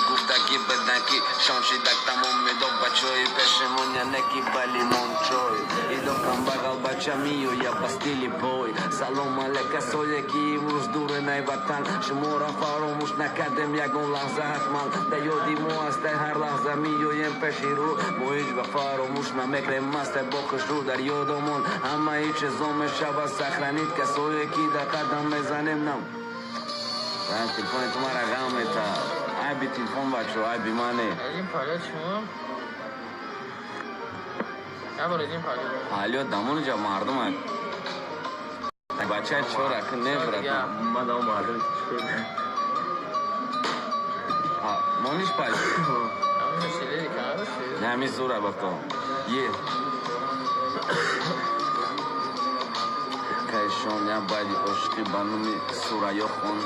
гуфтаги бадан ки шон шидак тамом медод бачои пешемон яне ки ба лимон чой. Идо камбағал бача миёя ба стили бой. Салом алейк касое ки имрӯз дуре най ватан. Шуморо фаромӯш накардем ягон лаҳза ҳатман. Дар ёди мо ҳастай ҳар лаҳза миёем пеши рӯ. Мо ҳеҷ вақт фаромӯш намекунем мастай бо хушрӯ дар ёдомон. Ҳамаи чизо мешавад сохранить касое ки дар қадам мезанем нам. Телефони ту мара ғам мета. Айби телефон бачо, айби мане. Аз ин палёт шумо? Набор аз ин палёт. Палёт дамонҷа мардум бача чора кун не брат. Ман дам мардум чикор. Мониш палёт. Ҳамин селери канадошти? Не, ҳамин зура бато. Е. Кайшон я баъди ошиқӣ ба номи Сурайё хон.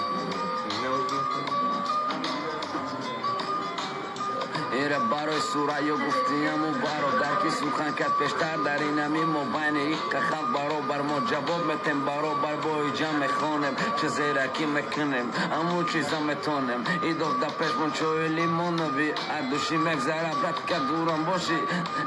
Эра барои Сурайё гуфтияму бародар ки сухан кард пештар дар инами мобайни иққа халқ баробар мо ҷавоб метем баробар бои ҷамъ мехонем чӣ зеракӣ мекунем аму чиза метонем идов да пешмон чои лимонови ардуши мегзара братка дурам бошӣ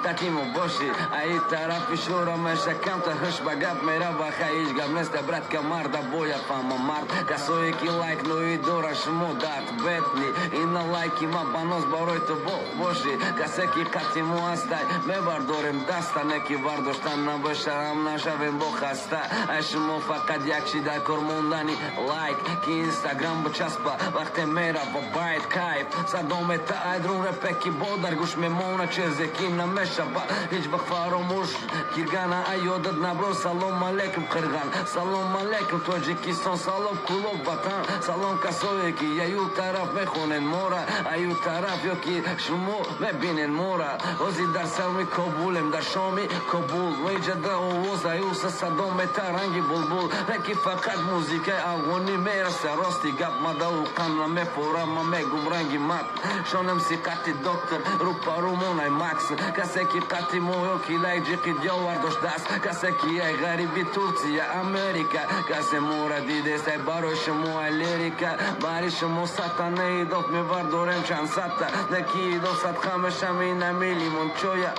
такимо бошӣ аи тарафи шӯра меша камтар ҳуш ба гап мерава хай ҳеҷ гап неста братка марда бояд фаҳма мард касое ки лайк нои дора шумо дард бетни ина лайки ма ба нос барои ту бошӣ касе ки қатъи мо ҳастай мебардорем даста не ки бардоштан набошарам нашавем бо хаста ай шумо фақат як чи дар кор мондани лайк ки инстаграм бичаспа вақте мерава байт кайф садо мета айдрун репе ки бо дар гӯш мемона чизе ки намешава ҳеҷ вақт фаромӯш киргана ай ёдат набро. Салом алейкум Қирған, салом алейкум Тоҷикистон, салом Кулоб ватан, салом касое ки аю тараф мехонен мора аю тараф ё ки шумо мебинен мора. Ҳозир дар сарми Кобулем, дар шоми Кобул меҷада овоз аюса садо мета ранги булбул не ки фақат музикаи афғонӣ мераса. Рости гап мадаву қан намепора ма мегум ранги мат шонам сиқати доктор рӯпарӯ монай макс касе ки қати мо ё ки лайк ҷиқи дёвар доштааст касе ки ай ғариби Турсия Америка касе мора дидест ай барои шумо ай лирика бари шумо сата не идов мебардорем чанд сата не ки идов садқа мешам ина милимон чоя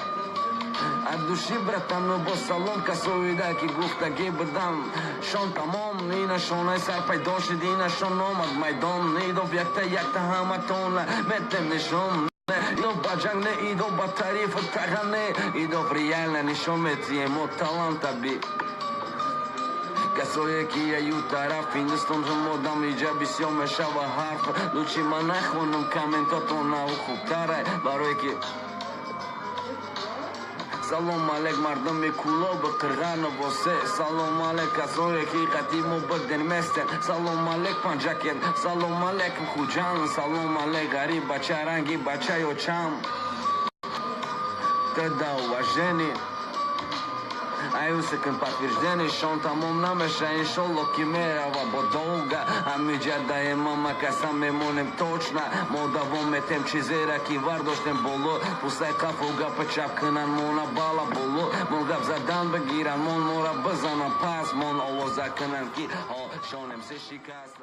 от души братану бо салом касоида ки гуфтагӣ будам шон тамом ина шонаи сар пайдо шид ина шон омад майдон идов якта якта ҳаматона метем нишон идов ба ҷанг не идов ба тарифу тага не идов реально нишон метиҳем мо таланта би касое ки аю тараф Ҳиндустон модам иҷа бисёр мешава ҳарф лучи ман нахонам комментотонау хубтарай барое ки. Салом алейк мардуми Кулобу Қирғану Восе, салом алейк касое ки қатъи мо биден местен, салом алейк Панҷакен, салом алейкум Хуҷан, салом алейк ғариб бача ранги бача ёчам теда уважение аюсекн подтверждение шон тамом намеша иншолло ки мерава бо долга ҳамиҷа даема каса мемонем точно мо давом метем чизера ки вардоштем боло пустай қафу гапа чап кунан мона бала боло мон гап задан бигиран мон мора бизанан пас мон овоза кунан ки шонем се шикаст.